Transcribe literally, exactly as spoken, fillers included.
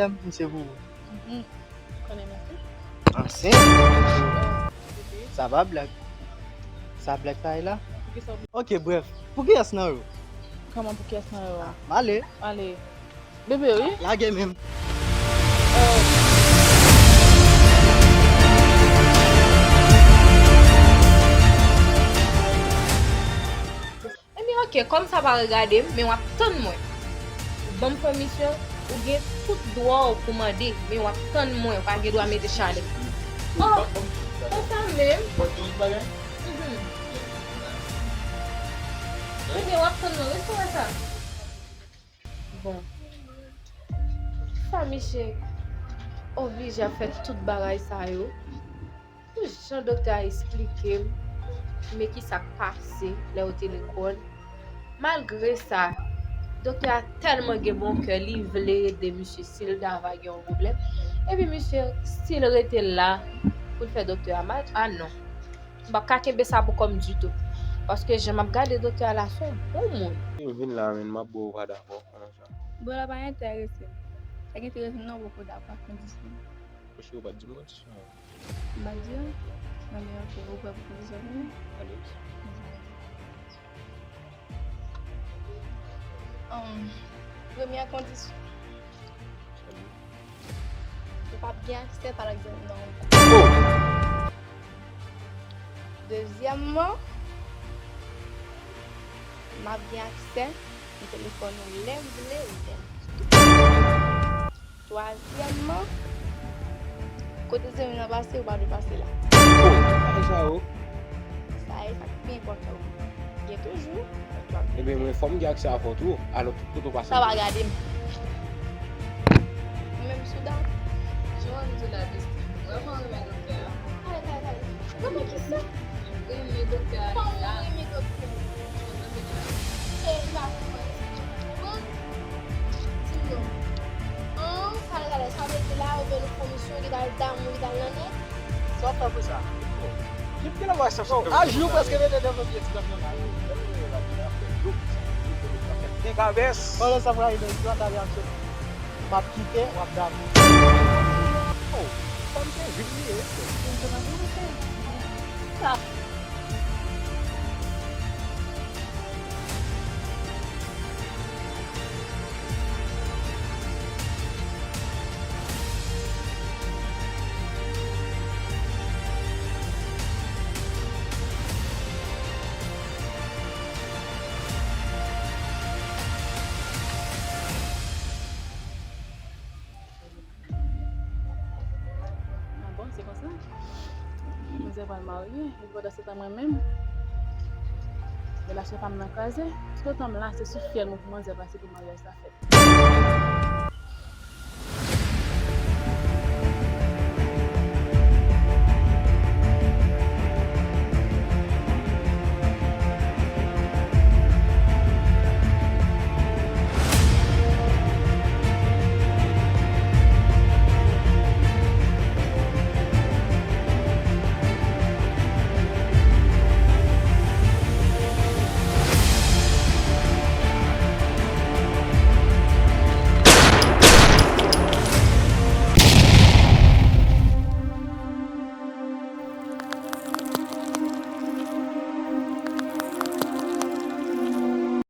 M se pou ou. Mhm. Konnen mèsi. Ansent? Sa pa blag. Sa blag sa ye la? Ok, bref. Pou kiyès nan yo? Kòman pou kiyès nan yo a? M ale. Ale. Bebe, wi. Lage menm. Ebyen, ok, kòm sa pa regade m, men w ap tann mwen. Ou ban m pèmisyon, ou gen tout dwa w pou mande, men w ap tann mwen, ou pa gen dwa mete chalè. Oh, konsa menm. Mhm. Ebyen, w ap tann mwen, wi, si w wè sa. Bon. Sa misye oblije ap fè tout bagay sa yo? Pou jan doktè a esplike m, men ki sa k pase lè yo te lekòl. Malgre sa, doktè a tèlman gen bon kè, li vle ede misye si l ta va gen yon pwoblèm. Epi misye still rete la pou l fè doktè a mal. Ah non. M p ap ka kenbe sa pou kò m ditou. Paske jan m ap gade doktè a la, se yon bon moun. Si m vin la menm, m ap bwè, ou pa dakò, kòman sa? Bwè la pa enterese m. Sa ki enterese m nan, ou poko dakò ak kondisyon. Poche ou pa t di m kondisyon an. M pa di w? Non, men ok, ou prè pou kondisyon pou mwen? Ale. Um, premyè kondisyon. Ou p ap gen aksè, pa egzanp, nan yon kont. Dezyèmman, m ap gen aksè nan telefòn ou lè m vle, ou lè m vle. Twazyèmman, kote zanmi m nan pase, ou pa dwe pase la. Oh, sa yo. Sa e sa k pi enpòtan. Gen toujou. Ebyen, mwen fò m gen aksè avè w tou. Alò, tout kote w pase. Sa pa gade m. Ou menm Soudan. Jan w di la, Desti, m vrèman renmen doktè a. Kay, kay, kay. Renmen ki sa? M renmen doktè a. Kòman w renmen doktè a? E, m pa konprann. Konprann? Di m non. An, sa l gade, sa vle di la, ou vle nou fè misyon, ki t al damou, ki t al nan nèg? Sa w ap fè pou sa? Depi kilè w wè sa? Aji w prèske mete nan yon pye ti dòk nan la. Degabès. Pandan sa, Brahim, m ap kite, w ap damou. Oh, sa m te vin li ye. Sa. Ah bon, se konsa? Manzè pral marye, epi pandan se tan mwen menm, relasyon pa m nan kraze. Toutotan m la, se sou fyèl mwen pou manzè pase pou maryaj la fèt.